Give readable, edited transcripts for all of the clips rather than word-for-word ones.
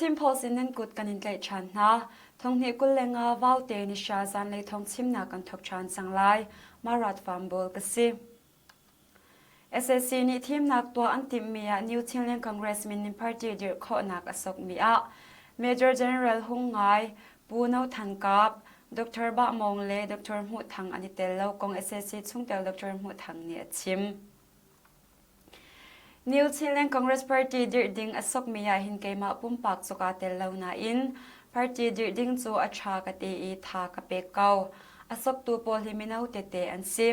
Chin Post in nan kut kan in tlaih ṭhan hna. Thonghnih 25 Vaute ni hra zanlei thawng chimnak kan thawk ṭhan cang lai. Marat Farm ka si. SAC nih thimnak tuah an timhmi ah New Chinland Congress min in party dirh khawhnak a sokmi ah Major General Hung Ngai, Pu No Than Kap, Dr. Bah Mawng le Dr. Hmuh Thang an i tel lo kong SAC chungtel Dr. Hmuh Thang nih a chim. New Chinland Congress Party dirh ding a sokmi ah hin keimah pumpak cu kaa tel lo nain party dirh ding cu a ṭha ka ti i tha ka pek ko. A soktu pawl hi mino tete an si.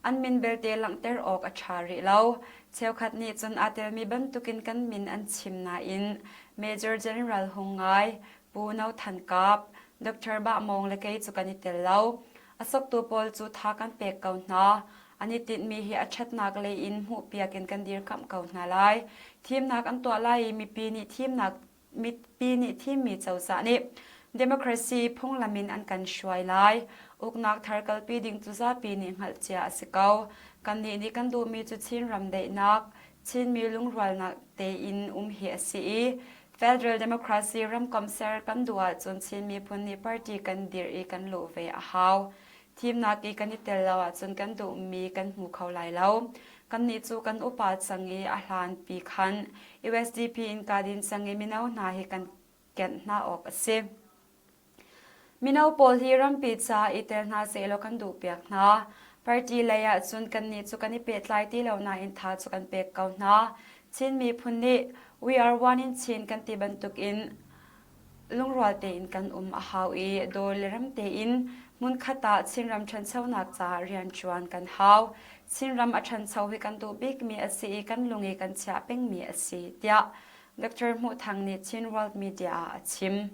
An min belte langhter awk a ṭha rih lo. Cheukhat nih cun aa telmi bantukin kan min an chim nain Major General Hung Ngai, Pu No Than Kap, Dr. Bah Mawng le kei cu kan i tel lo. A soktu pawl cu tha kan pek ko hna. An i tinhmi hi a ṭhatnak lei in hmuhpiak in kan dirkamh ko hna lai. Thimnak an tuah lai i mipi nih thimnak mipi nih thimmi cozah nih democracy phunglam in an kan hruai lai. Uknak thar kalpi ding cu zapi nih hngalh cia a si ko. Kannih nih kan duhmi cu Chinram daihnak, Chinmi lungrualnak tein um hi a si i Federal Democracy ramkomh ser kan duh ahcun Chin miphun nih party kan dirh i kan luh ve a hau. Thimnak i kan i tel lo ahcun kan duhmi kan hmu kho lai lo. Kannih cu kan upa cang i a hlanpi khan USDP in kaa din cang i mino hna hi kan kenh hna awk a si. Mino pawl hi rampi ca i tel hna sehlaw kan duhpiak hna. Party lei ah cun kannih cu kan i pehtlai ti lo nain tha cu kan pek ko hna. Chin miphun nih We are one in Chin kan ti bantukin lungrual tein kan um a hau i daw le rem tein hmunkhat ah Chinram ṭhanchonak caah rianṭuan kan hau. Chinram a ṭhancho hi kan duh bikmi a si i kan lung i kan chiah pengmi a si, tiah Dr. Hmuh Thang nih Chin World Media ah a chim.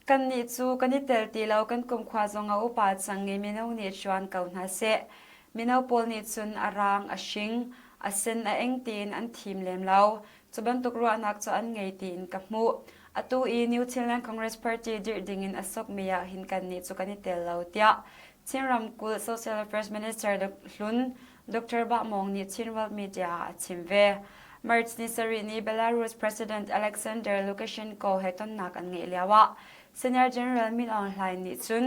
Kannih cu kan i tel ti lo, kan kumkhua zong a upa cang i mino nih ṭuan ko hna seh. Mino pawl nih cun a raang, a hring, a sen, a eng tiin an thim lem lo. Cu bantuk ruahnak cu an ngei tiin ka hmuh. Atu i New Chinland Congress Party dirh dingin a sokmi ah hin kannih cu kan i tel lo, tiah Chin ramkulh Social Affairs Minister hlun Dr. Bah Mawng nih Chin World Media ah a chim ve. March ni sarih ni Belarus President Alexander Lukashenko he tonnak an ngeih lioah Senior General Min Aung Hlaing nih cun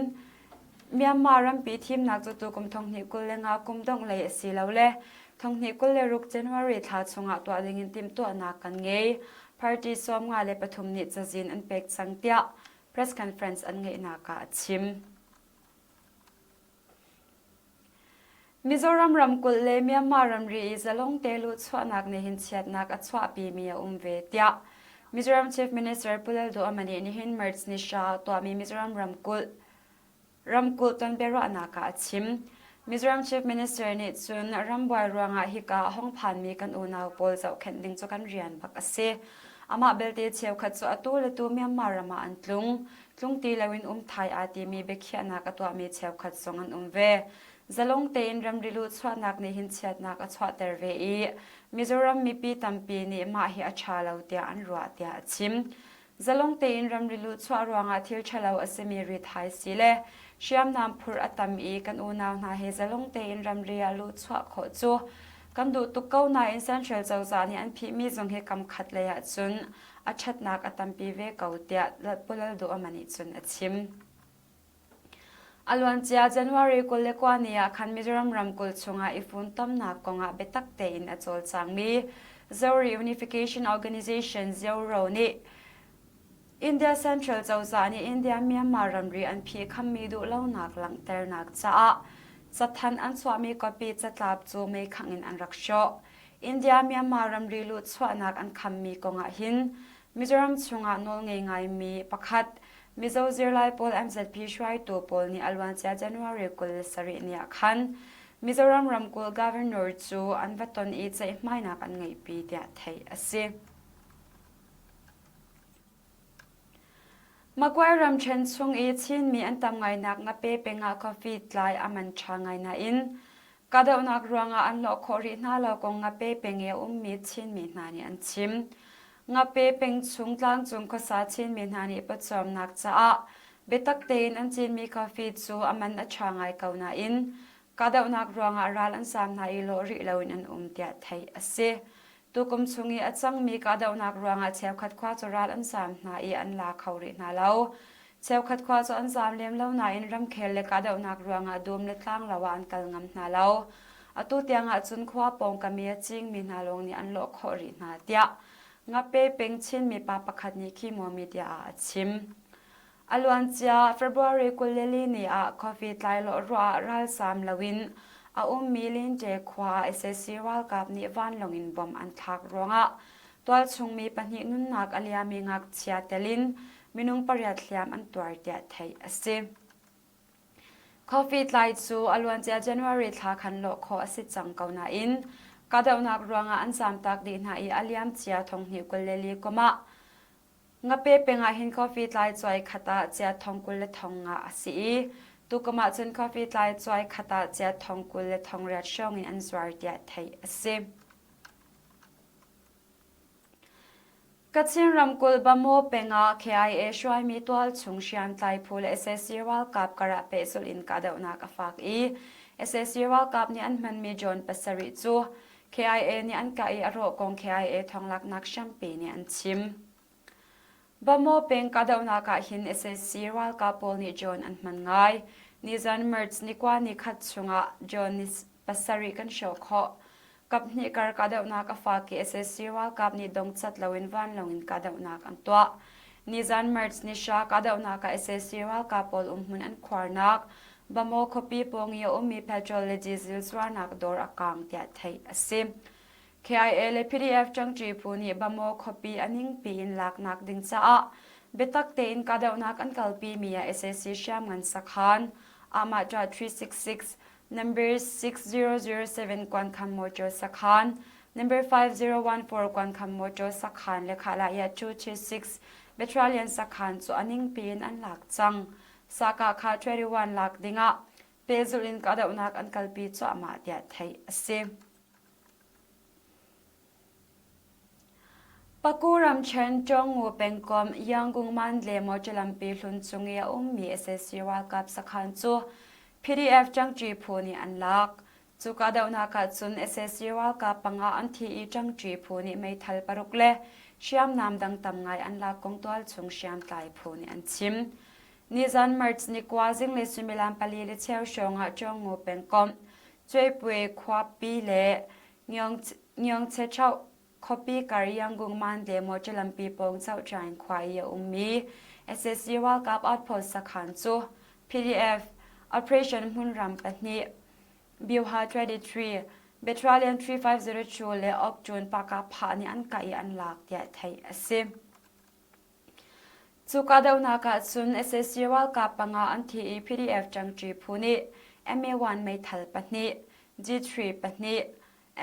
Myanmar rampi thimnak cu tu kum 2025 kum dongh lei a si lo le 2026 January thla chungah tuah dingin timhtuahnak kan ngei. Party 53 nih cazin an pek cang tiah press conference an ngeihnak ah a chim. Mizoram ramkulh le Myanmar ramri i zalong te luhchuahnak nih hin chiatnak a chuahpimi a um ve tiah Mizoram Chief Minister Pu Lalduhoma nih nihin March ni hra ah tuahmi Mizoram ramkulh ramkulh tonbiaruahnak ah a chim. Mizoram Chief Minister nih cun rambuai ruangah hika a hong phanmi kan unau pawl zohkhenh ding cu kan rian bak a si. Amah belte cheukhat cu atu le tu Myanmar ram ah an tlung. Tlung ti loin um thai aa timi biakhiahnak a tuahmi cheukhat zong an um ve. Zalong tein ramri luhchuahnak nih hin chiatnak a chuahter ve i Mizoram mipi tampi nih mah hi a ṭha lo tiah an ruah tiah a chim. Zalong tein ramri luhchuah ruangah thil ṭhalo a simi rithai si le hriamnam phurh a tam i kan unau hna he zalong tein ramri ah luhchuah khawh cu kan duh tuk ko nain Central cozah nih an phihmi zong hi kam khat lei ahcun a ṭhatnak a tampi ve ko tiah Pu Lalduhoma nih cun a chim. A luancia January 29 ni ah khan Mizoram ramkulh chungah i funtomnak kongah biatak tein a cawlcangmi Zo Reunification Organization ZORO nih India Central cozah nih India-Myanmar ramri an phihkhammi duhlonak langhternak caah cathanh an chuahmi copy catlap cu meikhangh in an rak hrawh. India-Myanmar ramri luhchuahnak an khammi kongah hin Mizoram chungah nawlngei ngaimi pakhat Mizo zirlai pawl MZP hruaitu pawl nih a luancia January 27 ni ah khan Mizoram ramkulh governor cu an va ton i ceihmainak an ngeihpi tiah theih a si. Magway ramṭhen chung i Chinmi an tam ngainak Ngape peng ah coffee tlai a man ṭha ngai nain kahdohnak ruangah an hlawh khawh rih hna lo kong Ngape peng i a ummi Chinmi hna nih an chim. Ngape peng chung tlangcung khuasa Chinmi hna nih pawcawmnak caah biatak tein an cinmi coffee cu a man a ṭha ngai ko nain kahdohnak ruangah ral an zaam hna i lawh rih loin an um tiah theih a si. Tukum chung i a cangmi kahdohnak ruangah cheukhat khua cu ral an zaam hna i an la kho rih hna lo. Cheukhat khua cu an zaam lem lo nain ramkhel le kahdohnak ruangah dum le tlanglo ah an kal ngam hna lo. Atu tiang ahcun khua pawngkam i a cingmi hna lawng nih an lawh khawh rih hna tiah Ngape peng Chinmi pa pakhat nih Khimo Media ah a chim. A luancia February 24 ni ah coffee tlai lawh ruah ah ralzaam loin a ummi Linte khua ah sac ralkap nih vanlawng in bomb an thlak ruangah tualchung mi pahnih nunnak a liami ngakchia tel in minung pariat hliam an tuar tiah theih a si. Coffee tlai cu a luancia January thla khan lawh khawh a si cang ko nain kahdohnak ruangah an zaamtak dih hna i a liamcia thonghnih 24 kum ah Ngape peng ah hin coffee tlai cuai khat ah cia thong 20 le thong nga a si i tukum ah cun coffee tlai cuai khat ah cia thong 20 le thong riat hrawng in an zuar tiah theih a si. Kachin ramkulh Bamaw peng ah KIA hruaimi tualchung hriamtlai phu le sac ralkap karah pehzulh in kahdohnak a fak i sac ralkap nih an hmanmi drone pasarih cu KIA nih an kah i a rawh kong KIA thawnglaknak hrampi nih an chim. Bamaw peng kahdohnak ah hin sac ralkap pawl nih drone an hman ngai. Nizan March ni kua ni khat chungah drone ni pasarih kan hrawh khawh. Kaphnih kar kahdohnak a fak i sac ralkap nih dongcat loin vanlawng in kahdohnak an tuah. Nizan March ni hra kahdohnak ah sac ralkap pawl umhmun an khuarnak Bamaw khuapi pawng i a ummi petrol le diesel zuarnak dawr a kaang tiah theih a si. KIA le PDF ṭangṭi phu nih Bamaw khuapi a ningpi in laknak ding caah biatak tein kahdohnak an kalpimi ah sac hriamngan sakhan Ahmahṭah 366 number 6007 Kuankham Motor sakhan number 5014 Kuankham Motor sakhan le Khalaya 236 Battalion sakhan cu a ningpi in an lak cang. Sakah kha 21 lak dingah pehzulh in kahdohnak an kalpi cuahmah tiah theih a si. Paku ramṭhen Ṭawngngu pengkomh Yangon Mandle mawṭaw lampi hlun cung i a ummi sac ralkap sakhan cu PDF ṭangṭi phu nih an lak. Cu kahdohnak ah cun sac ralkap panga an thi i ṭangṭi phu nih meithal paruk le hriamnam dang tam ngai an lak kong tualchung hriamtlai phu nih an chim. Nizan March ni kua zinglei suimilam pali le cheu hrawng ah Ṭawngngu pengkomh Cuaipui khuapi le Ngiongchechoh khuapi kar Yangon Mandle mawṭaw lampi pawng Chohṭaing khua i a ummi sac ralkap outpost sakhan cu PDF Operation Hmunram pahnih Byuha 23 Battalion 3502 le Okṭun Pakah nih an kah i an lak tiah theih a si. Cu kahdohnak ah cun sac ralkap panga an thi i PDF ṭangṭi phu nih MA-1 meithal pahnih, G3 pahnih,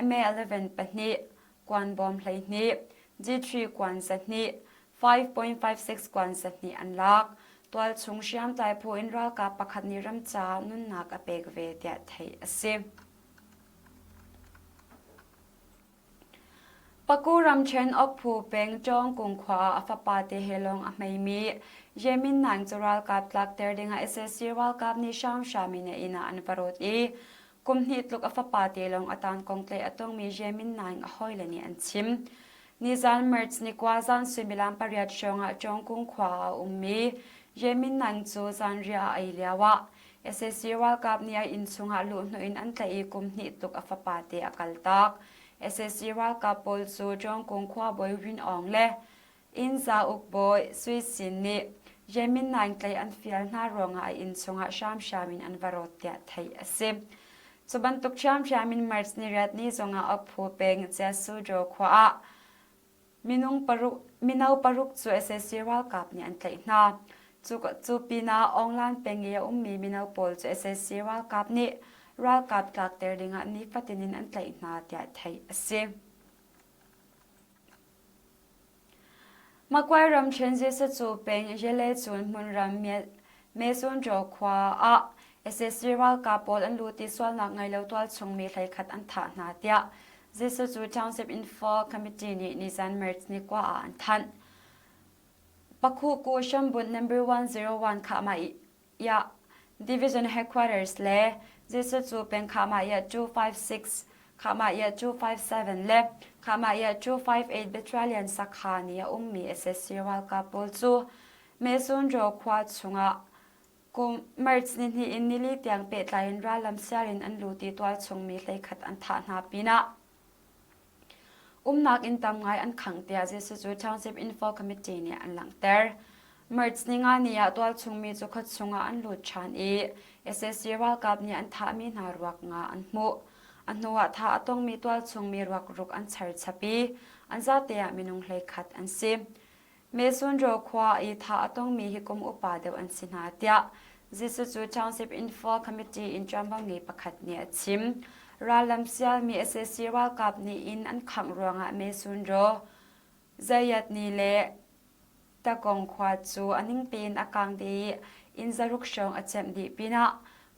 MA-11 pahnih, kuan bawm 12, G3 kuan 200, 5.56 kuan 200 an lak. Tualchung hriamtlai phu in ralkap pakhat nih ram caah nunnak a pek ve tiah theih a si. Paku ramṭhen Okphu peng Ṭawngkung khua ah a fapate he lawng a hmeimi Yemin Naing cu ralkap tlakter dingah sac ralkap nih hramhram in a inn ah an va rawt i kum hnih tluk a fapate lawng a taan kong tlaih a tongmi Yemin Naing a hawile nih an chim. Nizan March ni kua zan suimilam pariat hrawngah Ṭawngkung khua ah a ummi Yemin Naing cu zanriah a ei lioah sac ralkap nih a inn chungah luhhnawh in an tlaih i kum hnih tluk a fapate a kaltak. Sac ralkap pawl cu Ṭawngkung khuabawi Win Aung le Inn Zauk bawi Sui Sin nih Yemin Naing tlei an fial hna ruangah a inn chungah hramhram in an va rawt tiah theih a si. Cu bantuk ṭhiamṭhiam in March ni riat ni zongah Okphu peng Ciasujo khua ah Minung paruk, mino paruk cu sac ralkap nih an tlaih hna. Cu, cu pinah Aunglan peng i a ummi mino pawl cu sac ralkap nih ralkap tlakter dingah nifatin in an tlaih hna tiah theih a si. Makwai ramṭhen Jesucu peng Yelecun hmunram Mesunjaw khua ah sac ralkap pawl an lut i sualnak ngei lo tualchung mi 11 an thah hna tiah Jesucu Township Info Committee nih nizan March ni kua ah an thanh. Pakhuku Shambunt number 101 khahmah Division Headquarters le Jesucu peng khahmah 256. Khahmah 257 le Khahmah 258 Battalion sakhan i a ummi sac ralkap pawl cu Mesunro khua chungah kum March nihnih in nili tiang pehtlai in rallam sial in an lut i tualchung mi 11 an thah hna pinah umnak inn tam ngai an khangh tiah Jesuh cu Township Info Committee nih an langhter. March ninga ni ah tualchung mi cu khuachung ah an lut ṭhan i sac ralkap nih an thahmi hna ruak nga an hmuh. A hnuah thah a tongmi tualchung mi ruak ruk an char chap i an zate ah minung 11 an si. Mesunro khua i thah a tongmi hi kum upa deuh an si hna tiah Jesuh cu Township Info Committee in ṭuanvo ngei pakhat nih a chim. Rallam sialmi sac ralkap nih inn an khangh ruangah Mesunro Zayat ni le Takong khua cu a ning tein a kang dih i inn zaruk hrawng a cemh dih pinah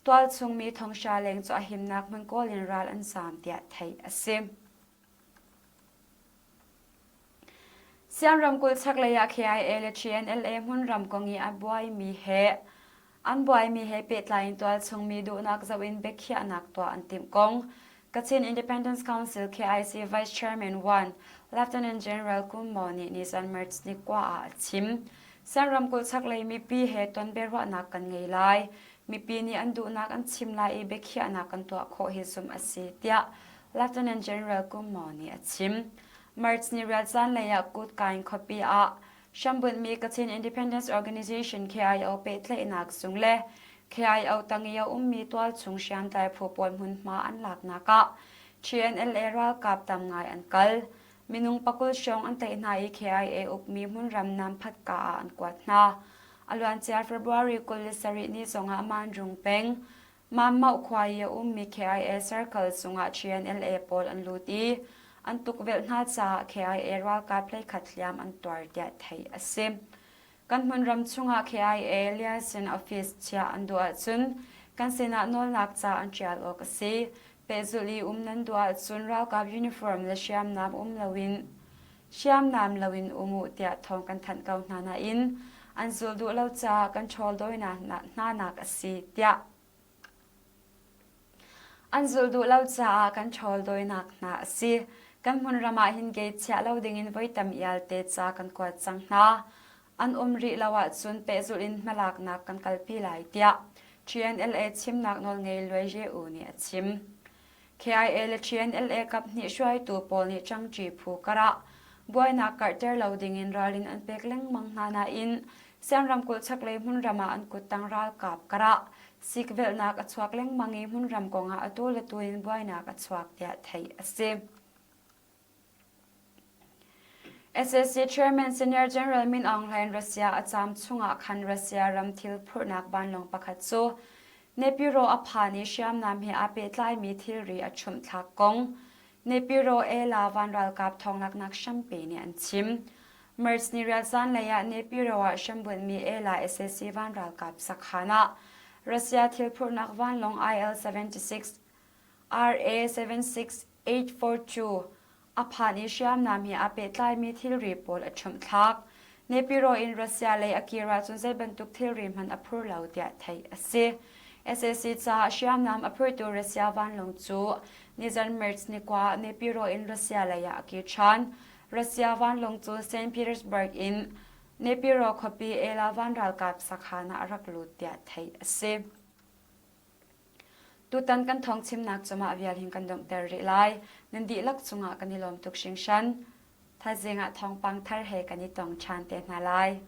tualchung mi thonghra leng cu a himnak hmun kawl in ral an zaam tiah theih a si. Sian ramkulh chaklei ah KIA le TNLA hmunram kong i a buaimi he an buaimi he pehtlai in tualchung mi duhnak zoh in biakhiahnak tuah an timh kong Kachin Independence Council KIC Vice Chairman 1 Lieutenant General Kum Maw nih nizan March ni kua ah a chim. Sian ramkulh chaklei mipi he ton biaruahnak kan ngei lai. Mipi nih an duhnak an chim lai i biakhiahnak kan tuah khawh hi zumh a si tiah Lieutenant General Kum Maw nih a chim. March ni rial zanlei ah Kutkaing khuapi ah hrambunhmi Kachin Independence Organization KIO pehtlaihnak zung le KIO tang i a ummi tualchung hriamtlai phu pawl hmunhma an laknak ah TNLA ralkap tam ngai an kal. Minung pakul hrawng an tlaih hna i KIA ukmi hmunram Namphatka ah an kuat hna. A luancia February 27 ni zongah Manjung peng Mammauh khua i a ummi KIA Circle chungah TNLA pawl an lut i an tukvelh hna caah KIA ralkap 11 hliam an tuar tiah theih a si. Kan hmunram chungah KIA Liaison Office chiah an duh ahcun kan sinah nawlnak ca an ṭial awk a si. Pehzulh i um nan duh ahcun ralkap uniform le hriamnam um loin hriamnam loin um u tiah thawng kan thanh ko hna nain an zul duh lo caah kan ṭhawl dawinak hnanak a si tiah an zulh duh lo caah kan ṭhawl dawinak hna a si. Kan hmunram ah hin gate chiah lo dingin voi tam ialte ca kan kuat cang hna. An um rih lo ahcun pehzulh in hmalaknak kan kalpi lai tiah TNLA chimnak nawlngei Luai Ye U nih a chim. KIA le TNLA kaphnih hruaitu pawl nih ṭangṭi phu karah buainak karhter lo dingin ralrin an pek lengmang hna nain Siang ramkulh chaklei hmunram ah an kuttang ralkap karah sikvelhnak a chuak lengmang i hmunram kongah atu le tu in buainak a chuak tiah theih a si. SAC Chairman Senior General Min Aung Hlaing Russia a caam chungah khan Russia ram thil phurhnak vanlawng pakhat cu Naypyidaw a phan i hriamnam he aa pehtlaimi thilri a chumhthlak kong Naypyidaw Ela van ralkap thawnglaknak hrampi nih an chim. March ni riat zanlei ah Naypyidaw ah hrambunhmi Ela sac van ralkap sakhan ah Russia thil phurhnak vanlawng IL-76 RA-76842 a phan i hriamnam he aa pehtlaimi thilri pawl a ṭhumhthlak. Naypyidaw in Russia lei a kir ahcun zei bantuk thilri hmanh a phur lo tiah theih a si. Sac caah hriamnam a phurtu Russia vanlawng cu nizan March ni kua ah Naypyidaw in Russia lei ah a kir ṭhan. Russia vanlawng cu St. Petersburg in Naypyidaw khuapi Ela van ralkap sakhan ah a rak lut tiah theih a si. Tutan kan thawngchimnak cu mah vial hin kan donghter rih lai. Nan dihlak cungah kan i lawm tuk hringhran. Thaizing ah thawngpang thar he kan i tong ṭhan te hna lai.